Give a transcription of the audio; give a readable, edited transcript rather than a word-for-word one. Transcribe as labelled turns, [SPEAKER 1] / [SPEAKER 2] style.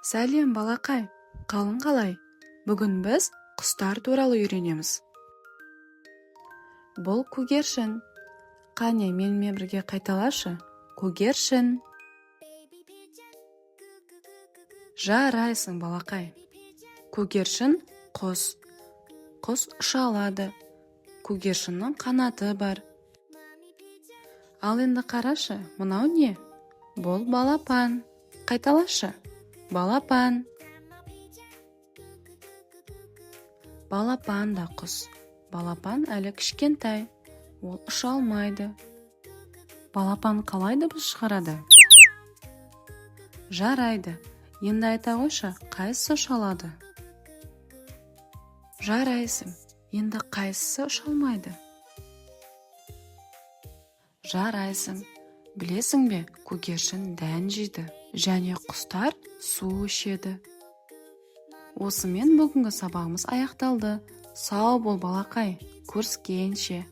[SPEAKER 1] Сәлем, балақай! Қалың қалай? Бүгін біз құстар туралы үйренеміз. Бұл көгершін. Қане, менімен бірге қайталашы. Көгершін. Жарайсың, балақай. Көгершін құс. Құс ұша алады. Көгершіннің қанаты бар. Ал енді қарашы, мынау не? Бұл балапан. Қайталашы. Балапан. Балапан да құс. Балапан әлі кішкентай. Ол ұша алмайды. Балапан қалай дыбыс шығарады? Жарайды. Енді айта қойшы, қайсысы ұша алады? Жарайсың. Енді қайсысы ұша алмайды? Жарайсың. Білесің бе, көгершін дән жейді және құстар су ішеді. Осымен бүгінгі сабағымыз аяқталды. Сау бол, балақай. Көріскенше.